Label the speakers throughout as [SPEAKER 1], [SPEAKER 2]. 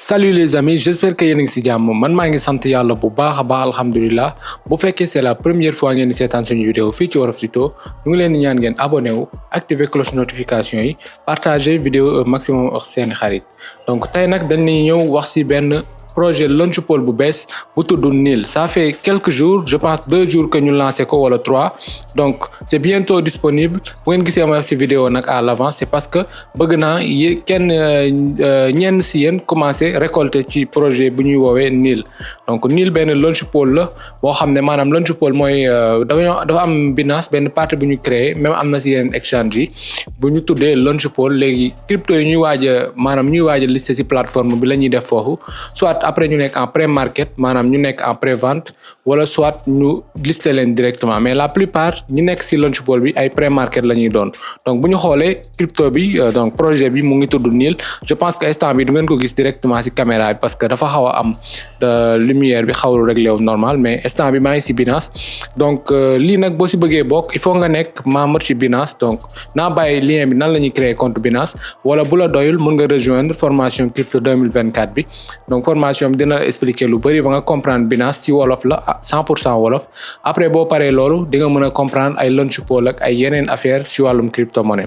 [SPEAKER 1] Salut les amis, j'espère que yéen a ngi ci jàmm man maa ngi sant yàlla bu baax a baax alhamdulilah bu fekkee c'est la première fois ngeen di seetaan suñu vidéo fii ci Wolof Tuto ñu ngi leen di ñaan ngeen abonné wu activer cloche notification yi partager vidéo maximum ak seeni xarit donc tey nag dañuy ñëw wax ci benn projet Launchpool bu bees bu tudd Nil. Ça fait quelques jours, je pense 2 jours que ñu lancé ko wala 3, donc c'est bientôt disponible. Bu ngeen gisee ma ci vidéo nag à l'avance, c'est parce que bëgg naa ñenn ci yéen commencer récolter ci projet bu ñuy woowee Nil. Donc Nil benn Launchpool la boo xam ne maanaam Launchpool mooy dafa am Binance benn partie bu ñu créé, même am na ci yeneen exchange yi bu ñu tuddee Launchpool. Léegi crypto yi ñuy waaj a listé ci plateforme bi la ñuy def foofu, soit après ñu nekk en pré-market maanaam ñu nekk en pré-vente wala soit ñu lister leen directement, mais la plupart ñu nekk ci Launchpool bi ay pré-market la ñuy doon. Donc bu ñu xoolee crypto bi donc projet bi mu ngi tudd Nil. Je pense que instant bi du ngeen ko gis directement ci caméra bi parce que dafa xaw a am lumière bi xawul réglé wu normal, mais instant bi maa ngi ci Binance. Donc lii nag boo ci bëggee bokk il faut nga nekk membre ci Binance. Donc naa bàyyi lien bi nan la ñuy créer compte Binance, wala bu la doyul mën nga rejoindre formation crypto 2024 bi. Donc formation dina expliquer lu bari ba nga comprendre Binance ci wolof la 100% wolof. Après boo paree loolu di nga mën a comprendre ay Launchpool ak ay yeneen affaire ci wàllum crypto monnaie.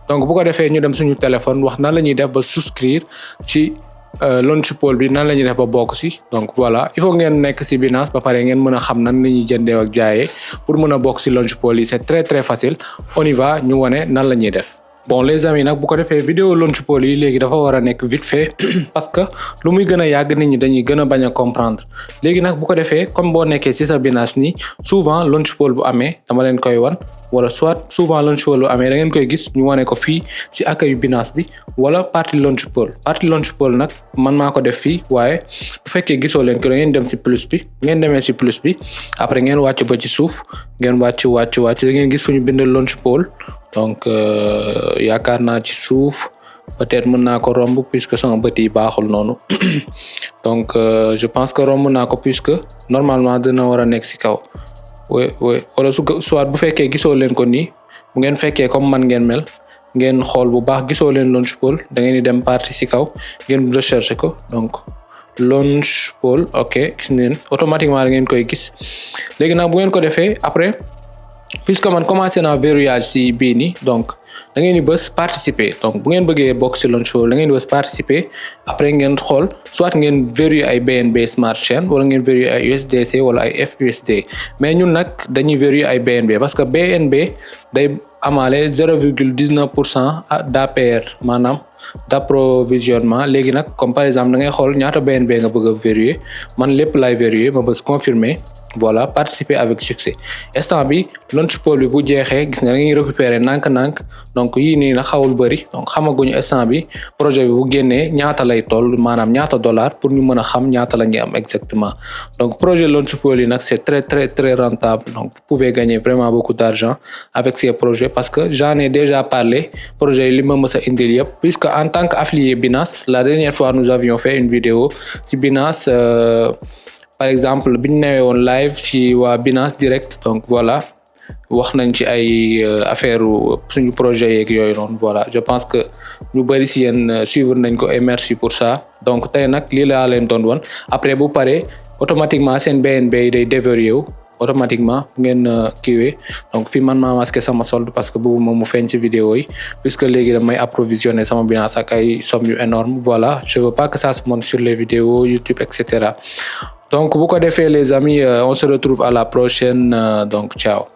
[SPEAKER 1] Donc bu ko defee ñu dem suñu téléphone wax nan la ñuy def ba souscrire ci Launchpool bi, nan la ñuy def ba bokk ci. Donc voilà, il faut ngeen nekk ci Binance ba pare ngeen mën a xam nan la ñuy jëndee ak jaayee pour mën a bokk ci Launchpool yi. C'est très très facile. On y va, ñu wane nan la ñuy def. Bon les amis nag bu ko defee vidéo Launchpool yi léegi dafa war a nekk vite fait parce que lu muy gën a yàgg nit ñi dañuy gën a bañ a comprendre. Léegi nag bu ko defee comme boo nekkee ci sa Binance nii souvent Launchpool bu amee dama leen koy wan, wala soit souvent Launchpool bu amee da ngeen koy gis ñu wane ko fii ci accueil Binance bi wala partie Launchpool nag man maa ko def fii, waaye bu fekkee gisoo leen ko da ngeen dem ci plus bi. Ngeen demee ci plus bi après ngeen wàcc ba ci suuf, ngeen wàcc da ngeen gis fu ñu bind Launchpool. Donc yaakaar naa ci suuf peut-être mën naa ko romb puisque sama bët yi baaxul noonu donc je pense que romb naa ko puisque normalement dina war a nekk ci kaw wala soit bu fekkee gisoo leen ko nii, bu ngeen fekkee comme man ngeen mel ngeen xool bu baax gisoo leen Launchpool da ngeen di dem partie ci kaw ngeen rechercher ko. Donc Launchpool ok gis ngeen automatiquement da ngeen koy gis. Léegi nag bu ngeen ko defee après puisque man commencé naa verrouillage ci bii nii, donc da ngeen di bës participer. Donc bu ngeen bëggee bokk ci Launchpool da ngeen di bës participer après ngeen xool soit ngeen verrouiller ay BNB Smart Chain wala ngeen verrouiller ay USDC wala ay FUSD, mais ñun nag dañuy verrouiller ay BNB parce que BNB day amaale 0,19% d'APR maanaam d'approvisionnement. Léegi nag comme par exemple da ngay xool ñaata BNB nga bëgg a verrouiller, man lépp lay verrouiller ma bës confirmer. Voilà, participer avec succès. Instant bi Launchpool bi bu jeexee gis nga da ngay récupérer nànk-nànk. Donc yii nii na xawul bëri, donc xamaguñu instant bi projet bi bu génnee ñaata lay toll maanaam ñaata dollar pour ñu mën a xam ñaata la ñuy am exactement. Donc projet Launchpool yi nag c'est très très très rentable, donc vous pouvez gagner vraiment beaucoup d'argent avec ces projets parce que j'en ai déjà parlé. Projet yi li ma mës a indil yëpp, puisque en tant qu'affilié Binance la dernière fois nous avions fait une vidéo ci Binance par exemple bi ñu newee woon live ci waa Binance direct. Donc voilà wax nañ ci ay affaire suñu projet yeeg yooyu noonu. Voilà, je pense que ñu bari ci yéen suivre nañ ko et merci pour ça. Donc tey nag lii laa leen doon woon. Après bu paree automatiquement seen BNB yi day déverrouillé wu automatiquement bu ngeen kiiwee. Donc fii man maa masqué sama solde parce que bëgguma mu feeñ ci vidéo yi puisque léegi damay approvisionner sama Binance ak ay somme yu énorme. Voilà, je veux pas que ça se montre sur les vidéos YouTube etc. Donc bu ko defee les amis on se retrouve à la prochaine, donc ciao.